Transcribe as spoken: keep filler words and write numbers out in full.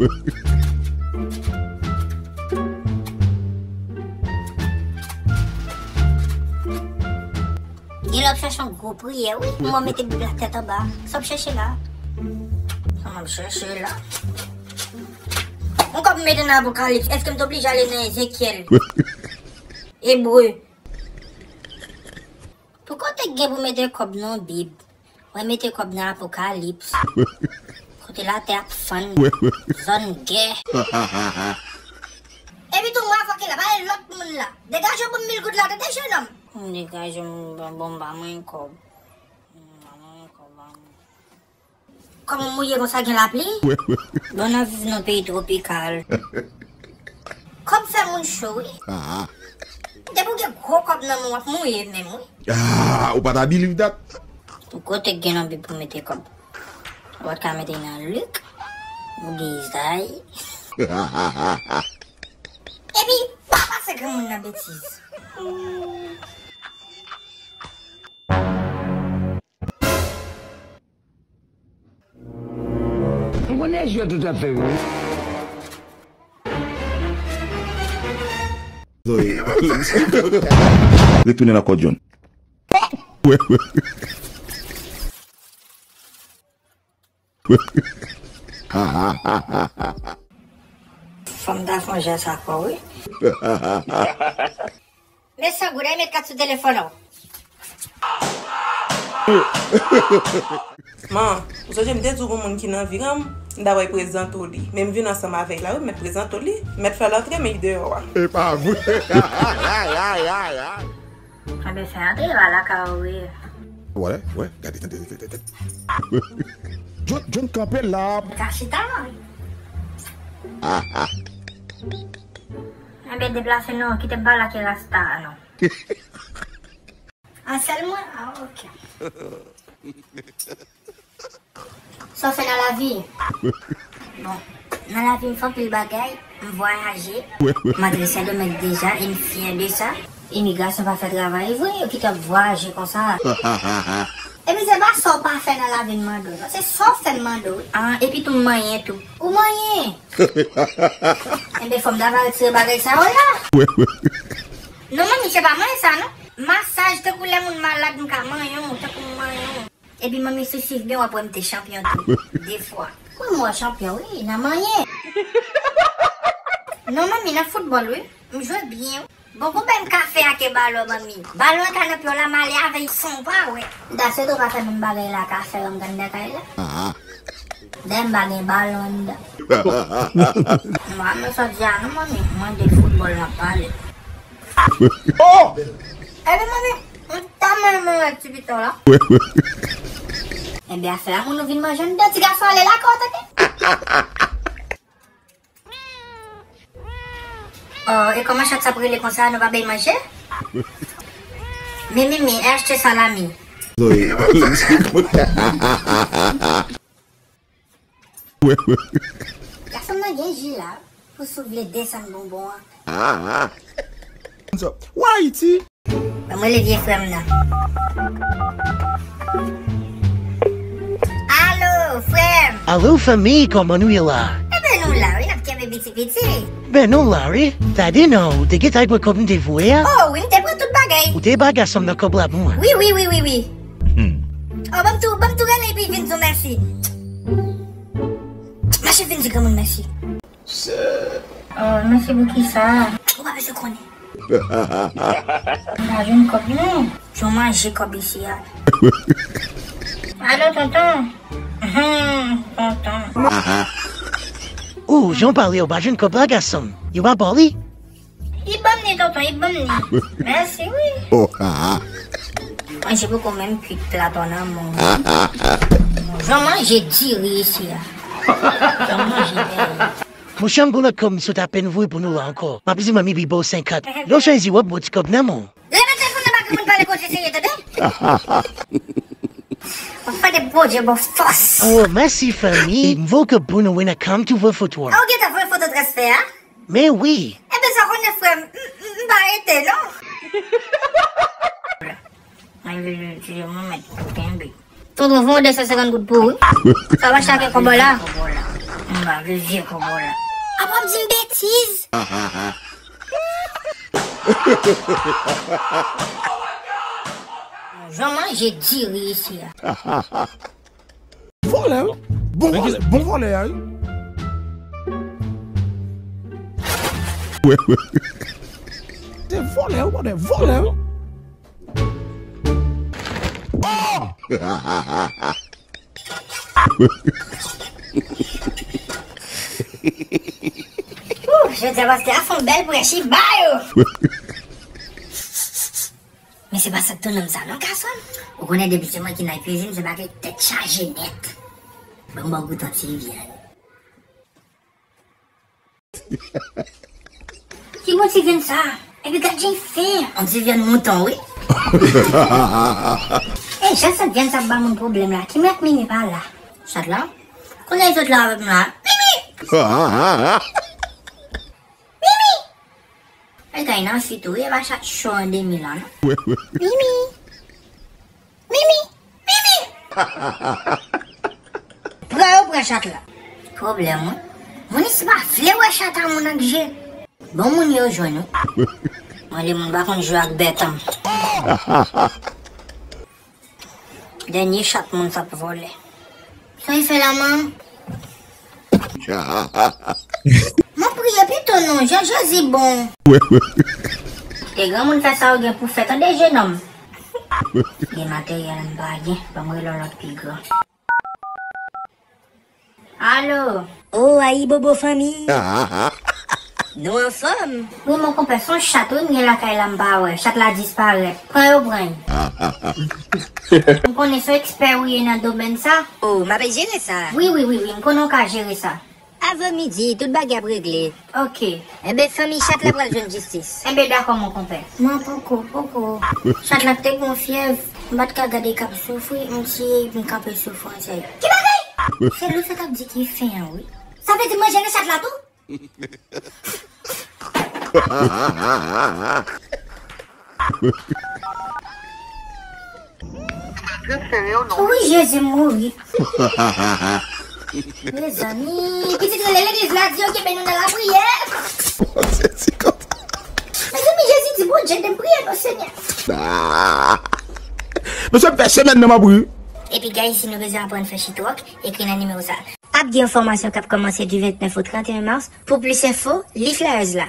Gen lè w ap chache yon gwo priyè, wi. Mwen mete Bib la tèt anba. Sa w ap chache la? Sa m ap chache la? Yon kòb m mete nan Apokalips, èske m t oblije ale nan Ezekyèl? Ebre? Pou kote k gen pou mete kòb nan Bib? Mwen mete kòb nan Apokalips. Kote latè ap fann. Zòn gè. Epi tou mwen avòke la, pale lòt moun la. Degaje w pou mil goud la, tande, jenòm. Degaje m, bon, m ba mwen kòb. M ba mwen kòb, ba mwen. Kòman w mouye konsa, gen lapli? Bon, n ap viv nan peyi twopikal. Kòb fè moun cho, wi. Depi w gen gwo kòb nan men w, w ap mouye menm, wi. Ah, ou pa ta believe that? Pou kote k gen nan Bib pou mete kòb? Ou pa t ka mete nan Lik, ou gen Izayi. Epi, pa pase granmoun nan betiz. M konnen jwèt ou t ap fè wi. Retounen nan kò John. Fò m ta fè yon jès ak ou, wi. Men san goud, ay met kat sou telefòn ou. Man, ou sonje m te di w gon moun ki nan vi an, m ta pral prezante w li. Men m vin ansanm avè l la, wi, m mèt prezante w li, m mèt fè l antre, men li deyò a. E pa vre. Ay, ay, ay, ay, ay. Enben, fè antre, va lakay ou ye. Wè, wè, gade, tande, tande, tande. John, John kanpe la. Ka chita. Enben, deplase non, kite m pale ak Rasta a non. A, sèl mwen? A, ok. Sa w fè nan lavi? Bon, nan lavi m fè anpil bagay, m vwayaje, m antre Sendomeng deja e m fyè de sa. Imigrasyon pa fè travay vre, yo kite w ap vwayaje konsa. Epi se pa sa w pa fè nan lavi m mande w, non, se sa w fè m mande w, wi. Ah, epi tou m manyen tou. Ou manyen? Enben, fò m ta va retire bagay sa yo la. Non, manmi, se pa manyen sa, non. Masaj, tankou lè moun malad, m ka manyen w, tankou m manyen w. Epi manmi, si w swiv byen, w ap wè m te chanpyon tou, de fwa. Wi, m wè w chanpyon, wi, nan manyen. Non, manmi, nan foutbòl, wi. M jwe byen, wi. Bon, konbyen m ka fè ak balon, manmi? Balon an ka nan pye w la, m ale avè l san w pa wè. Daswè tou pa fè menm bagay la ak afè yo anndan kay la. Dayè m pa gen balon anndan. M pa nan sa di a non, manmi. M mande foutbòl m ap pale. Oh! Epi manmi, m ta menm wè ti pito la. Enben afè a moun ou vin manje anndan, ti gason ale lakay w tande. Oh, e kòman chat sa ap rele konsa, nou pa bay manje? Mi, mi, mi, e achte salami. Zoe. Gason nan gen ji la, pou si w vle desann bonbon an. Wa Ayiti! Ban m rele vye frè m nan. Alo, frè m! Alo, fanmi, kòman nou ye la? Enben, nou la, wi, n ap kenbe piti piti. Ben, nou la, wi. Tande non, ou te gentan wè kòb m te voye a? Oh, wi, m te pran tout bagay. Ou te ba gason m nan kòb la pou mwen? Wi, wi, wi, wi, wi. Hmm. Oh, ban m tou, ban m tou rele epi vin di w mèsi. Mache vin di granmoun mèsi. Oh, mèsi pou kisa? Ou pa bezwen konnen. M pa jwenn kòb non. Jan w manje kòb isi a. Alo, tonton. Tonton. Oh, jan w pale, ou pa jwenn kòb la, gason m. Yo pa ba w li? Li ban m li, tonton, li ban m li. Mèsi, wi. Manje poko menm kwit plat nan men w. Jan w manje diri isi a. Jan w manje diri. Monchè, m gon lòt kòb m sot apèn voye pou nou la ankò. M ap di manmi li ba w senkant. Lè w chwazi w ap ba w ti kòb nan men w. Lè mete fon nan bagay moun pale kote se ye, tande? Mwen fè de Bondye bon fòs. Oh, mèsi fanmi. M voye kòb pou nou, wi, nan kan m tou voye foto a. Ah, ou gentan voye foto transfè a? Men wi. Enben, sa w konnen, frè m, m, m, m pa rete, non. Mwen vle di mwen mèt tou kenbe. Tonton, fè yon de san senkant goud pou ou, wi. Sa va chake kòb la. M pa vle vye kobo la. Apa w ap di m betiz? Jan manje diri isi a. Vòlè, wi. Bon vòlè, bon vòlè a, wi. Se vòlè, wi, vòlè, vòlè, wi. Oh! Ouh, jodi a pastè a fè yon bèl prèch, li ba yo. Men se pa sa k tou nonm sa non, gason. Ou konnen depi se mwen ki nan kwizin, se bagay tèt chaje nèt. Ban m ba w goute yon ti vyann. Ki bon ti vyann sa? Epi gad jan l fen. Yon ti vyann mouton, wi. E jan sant vyann sa ap ba moun pwoblèm la, ki mèt Mimi pa la? Chat la? Konnen l sot la avèk m la. Mimi! Mimi! E kay nan fi tou, e pa chat cho an demi la, non? Mimi! Mimi! Mimi! Pran yo pran chat la. Pwoblèm, wi. Moun isi pa vle wè chat a moun ak je. Bon moun yo jwenn, wi. Mwen, le moun pa konn jwe ak bèt an. Dènye chat moun sa ap vòlè. Sa y fè la, man? M ap priye pito non, jan Jezi bon. Te granmoun fè sa ou gen pou fè, tande, jenòm. Gen materyèl m pa gen, ban m rele yon lòt pi gran. Alo. Oh, ayibobo fanmi. Nou anfòm? Wi, mon konpè, se yon chat, wi, m gen lakay la, m pa wè. Chat la disparèt. Pran yo, pran l. M konnen se yon ekspè ou ye nan domèn sa. Oh, m ap jere sa. Wi, wi, wi, wi, m konnen w ka jere sa. Avan midi, tout bagay ap regle. Ok. Enben, fanmi chat la pral jwenn jistis. Enben, dakò, mon konpè. Non, poko, poko. Chat la te gon fyèv, m pa t ka gade k ap soufri, m tiye, m kanpe soufrans yo. Ki bagay? Se Louisa k ap di ki fen an, wi. Sa vle di manje nan chat la tou? Wi, Jezi, m mouri. Mezanmi, pitit rele legliz la, di yo kenbe nou nan lapriyè. Mezanmi, Jezi di Bondye de m priye non, Senyè. Mesye, m fè semèn nan m ap ri. Epi, guys, si nou bezwen aprann fè sheetrock, ekri nan nimewo sa. Ap gen yon fòmasyon k ap kòmanse di vennèf o trannteyen mas. Pou plis enfo, li flyers la.